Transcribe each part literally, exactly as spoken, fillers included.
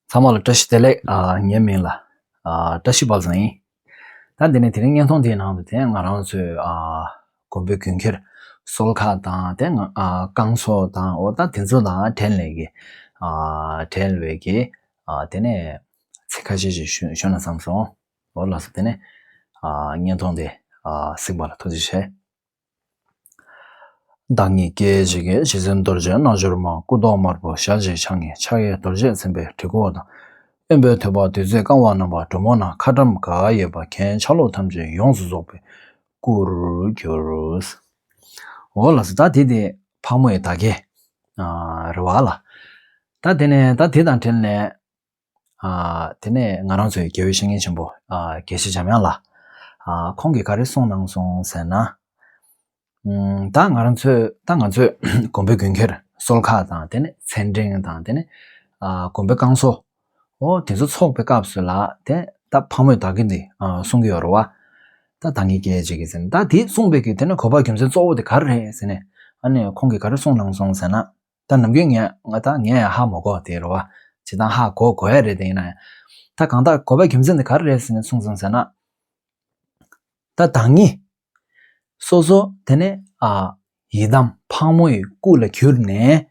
ཚང་མ་ལ་བཀྲ་ཤིས་བདེ་ལེགས། ཨ། ངའི་མིང་ལ་ཨ་བཀྲ་ཤིས་དཔལ་བཟང་ཡིན། ད་འདི་ནས་དེ་རིང་བརྙན་ཐུང་འདིའི་ནང་དུ་དེ་ང་རང་ཚོའི་ཨ་དགོན་པའི་དགོན་ཁྱེར་གསོལ་ཁ་དང་དེ་ང་ཨ་བསྐང་གསོ་དང་འོ་ད་དེ་ཚོ་དང་འབྲེལ་ནས་ཀྱི་ཨ་འབྲེལ་བའི་ཀྱི་ཨ་དེ་ནས་ཚིག་ཁ་ཤས་ཤིག་ཞུ་ཞུ་ན་བསམ་སོང་། འོ་ལགས་སོ། དེ་ནས་ཨ་བརྙན་ཐུང་འདི་ཨ་གཟིགས་པ་ལ་ཐུགས་རྗེ་ཆེ། བདག་ཉིད་སྐྱེ་བྱེད་ཀྱི་རྗེ་བཙུན་རྡོ་རྗེ་རྣལ་འབྱོར་མ། སྐུ་མདོག་དམར་པོ་ཞལ་གཅིག་ཕྱག་གཉིས་ཕྱག་གཡས་རྡོ་རྗེ་འཛིན་པའི་གྲི་གུག་དང་། གཡོན་པས་ཐོད་པ་བདུད་རྩིས་བཀང་བ་བསྣམས་པ། གྲུ་མོ་ནང་ཁ་ཊྭཱཾ་ག་ཡོད་པ། གྱེན་ཆ་ལུགས་ཐམས་ཅད་ཡོངས་སུ་རྫོགས་པའི་སྐུར་གྱུར། འོ་ལགས་སོ། ད་དེ་དེ་ཕག་མོ་ཡི་བདག་བསྐྱེད་ཨ་རེད་བ་ལགས། ད་དེ་ནས་ད་དེ་དང་འབྲེལ་ནས། ཨ། དེ་ནས་ང་རང་ཚོའི་རྒྱལ་བའི་བཤེས་གཉེན་ཆེན་པོ་ཨ་དགེ་བཤེས་འཇམ་དབྱངས་ལགས། ཨ། ཁོང་གིས་ག་རེ་གསུངས་གནང་སོང་ཟེར་ན། ཨུམ། ད་ང་རང་ཚོའི་ད་ང་ཚོའི་དགོན་པའི་དགོན་ཁྱེར་གསོལ་ཁ་དང་དེ་ནས་མཚན་སྤྲིན་དང་དེ་ནས་ཨ་དགོན་པའི་བསྐང་གསོ། འོ་དེ་ཚོ་ཚོགས་པའི་སྐབས་སུ་ལ་དེ་ད་ཕག་མོའི་བདག་བསྐྱེད་འདི་ཨ་གསུང་གི་ཡོད་རེད་བ། ད་བདག་ཉིད་སྐྱེ་བྱེད་ཀྱི་ཟེར་ནས་ད་དེ་གསུངས་པའི་གི་དེ་ནས་དགོས་པ་རྒྱུ་མཚན་གཙོ་བོ་དེ་ག་རེ་རེད་ཟེར་ནས་ཨ་ནི་ཁོང་གིས་ག་རེ་གསུངས་གནང་སོང་ཟེར་ན། ད་ནམ་རྒྱུན་ངས་ང་ད་ངས་ཡང་ཧ་མ་གོ་དེ་རེད་བ། ཇི་ལྟར་ཧ་གོ་གོ་ཡ་རེད་དེ་ཡིན་ན་ཡང་། ད་གང་ལྟར་དགོས་པ་རྒྱུ་མཚན་དེ་ག་རེ་རེད་ཟེར་ནས་གསུངས་སོང་ཟེར་ན། ད་བདག་ཉིད་སོ་སོ་དེ་ནས་ཨ་ཡི་དམ་ཕག་མོ་ཡི་སྐུ་ལ་གྱུར་ནས་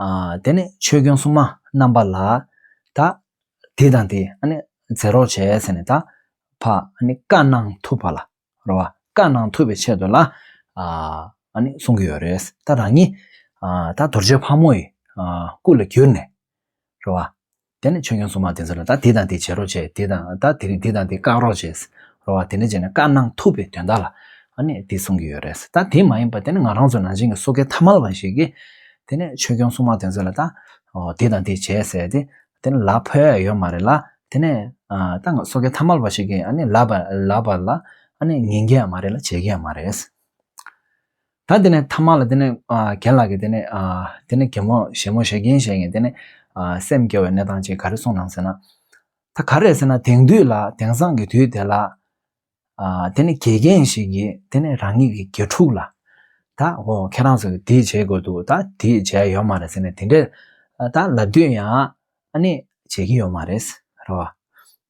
ཨ་དེ་ནས་ཆོས་སྐྱོང་སྲུང་མ་རྣམ་པ་ལ་ད་དེ་དང་དེ་ཨ་ནི་མཛད་རོགས་བྱས་ཟེར་ནས་ད་ཕ་ཨ་ནི་བཀའ་གནང་ཐུབ་པ་ལ། རེད་བ། བཀའ་གནང་ཐུབ་པའི་ཆེད་དུ་ལ། ཨ་ཨ་ནི་གསུང་གི་ཡོད་རེད། ད་རང་ཉིད་ཨ་ད་རྡོ་རྗེ་ཕག་མོ་ཡི་ཨ་སྐུ་ལ་གྱུར་ནས། རེད་བ། དེ་ནས་ཆོས་སྐྱོང་སྲུང་མ་དེ་ཚོ་ལ་ད་དེ་དང་དེ་བྱེད་རོགས་བྱེད། དེ་དང་ད་དེ་རིང་དེ་དང་དེ་བཀག་རོགས་བྱེད། རེད་བ། དེ་འདྲ་བྱས་ནས་བཀའ་གནང་ཐུབ་པའི་དོན་དག་ལ་ཨ་ནི་དེ་གསུང་གི་ཡོད་རེད། ད་དེ་མ་ཡིན་པ་དེ་ནི་ང་རང་ཚོ་ནང་བཞིན་གྱི་སོ་སྐྱེ་ཐ་མལ་པ་ཞིག་གིས་དེ་ནས་ཆོས་སྐྱོང་སྲུང་མ་དེ་ཚོ་ལ་ད་ཨོ་དེ་དང་དེ་བྱེད་ཟེར་ཏེ། དེ་ནི་ལབ་ཕོད་ཡ་ཡོད་མ་རེད་ལ། དེ་ནས་ཨ་ད་ང་སོ་སྐྱེ་ཐ་མལ་པ་ཞིག་གིས་ཨ་ནི་ལབ་པ་ལབ་པ་ལ་ཨ་ནི་ཉན་གྱི་ཡ་མ་རེད་ལ་བྱེད་ཀྱི་ཡ་མ་རེད། ད་དེ་ནས་ཐ་མ་ལ་དེ་ནས་ཨ་རྒན་ལགས་ཀྱིས་དེ་ནས་ཨ་དེ་ནས་རྒན་མོ་བཞད་མོ་བཞད་ཀྱིན་བཞད་ཀྱིན་དེ་ནས་ཨ་སེམས་སྐྱོ་བའི་གནས་སྟངས་ཅིག་ག་རེ་གསུངས་གནང་ཟེར་ན། ད་ག་རེ་ཟེར་ན་དེང་དུས་ལ་དེང་སང་གི་དུས་དེ་ལ། ཨ་དེ་ནི་དགེ་རྒན་ཞིག་གིས་དེ་ནི་རང་ཉིད་ཀྱི་དགེ་ཕྲུག་ལ། ད་འོ་ཁྱེད་རང་ཚོ་གིས་འདི་བྱེད་དགོས་འདུག་ད་འདི་བྱས་ཡོད་མ་རེད་ཟེར་ནས་དེ་འདྲས་ད་ལབ་དུས་ཡང་ཨ་ནི་བྱེད་ཀྱི་ཡོད་མ་རེད། རེད་བ།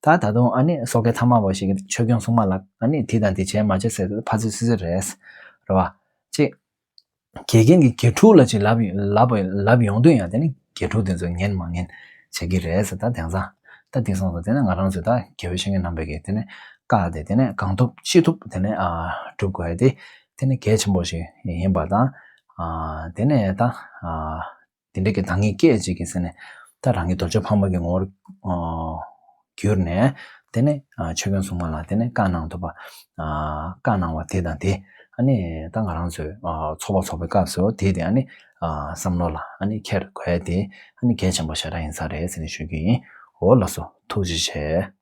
ད་ད་དུང་ཨ་ནི་སོ་སྐྱེ་ཐ་མལ་པ་ཞིག་གིས་ཆོས་སྐྱོང་སྲུང་མ་ལ་ཨ་ནི་འདི་དང་འདི་བྱས་མ་བྱས་ཟེར་དུས་ཕར་ཚུར་སུད་སུད་རེད། རེད་བ། ཅེས། དགེ་རྒན་གྱིས་དགེ་ཕྲུག་ལ་ཅིག་ལབ་ལབ་ལབ་ཡོང་དུས་ཡང་དེ་ནི་དགེ་ཕྲུག་དེ་ཚོས་ཉན་མ་ཉན་བྱེད་ཀྱི་རེད་ཟེར། ད་དེང་སང་ད་དེང་སང་དུ་དེ་ནི་ང་རང་ཚོས་ད་དགེ་བའི་བཤེས་གཉེན་རྣམ་པས་ཀྱིས་དེ་ནི་བཀའ་དེ་དེ་ནི་གང་ཐུབ་ཅི་ཐུབ་དེ་ནི་ཨ་སྒྲུབ་དགོས་ཡ་དེ་དེ་ནི་གལ་ཆེན་པོ་ཞིག་ཡིན་པ་དང་། ཨ་དེ་ནས་ད་ཨ་དེ་འདྲ་གི་བདག་ཉིད་སྐྱེ་བྱེད་ཀྱི་ཟེར་ནས་ད་རང་གི་རྡོ་རྗེ་ཕག་མོ་གི་ངོ་བོར་ཨ་གྱུར་ནས་དེ་ནས་ཨ་ཆོས་སྐྱོང་སྲུང་མ་ལ་དེ་ནས་བཀའ་གནང་ཐུབ་པ། ཨ་བཀའ་གནང་བ་དེ་དང་དེ་ཨ་ནི་ད་ང་རང་ཚོས་ཨ་ཚོགས་པ་ཚོགས་པའི་སྐབས་སུ་དེ་དེ་ཨ་ནི་ཨ་བསམ་བློ་ལ་ཨ་ནི་འཁྱེར་དགོས་ཡ་དེ་ཨ་ནི་གལ་ཆེན་པོ་ཞེ་དྲག་ཡིན་ས་རེད་ཟེར་ནས་ཞུ་རྒྱུ་ཡིན། འོ་ལགས་སོ། ཐུགས་རྗེ་ཆེ།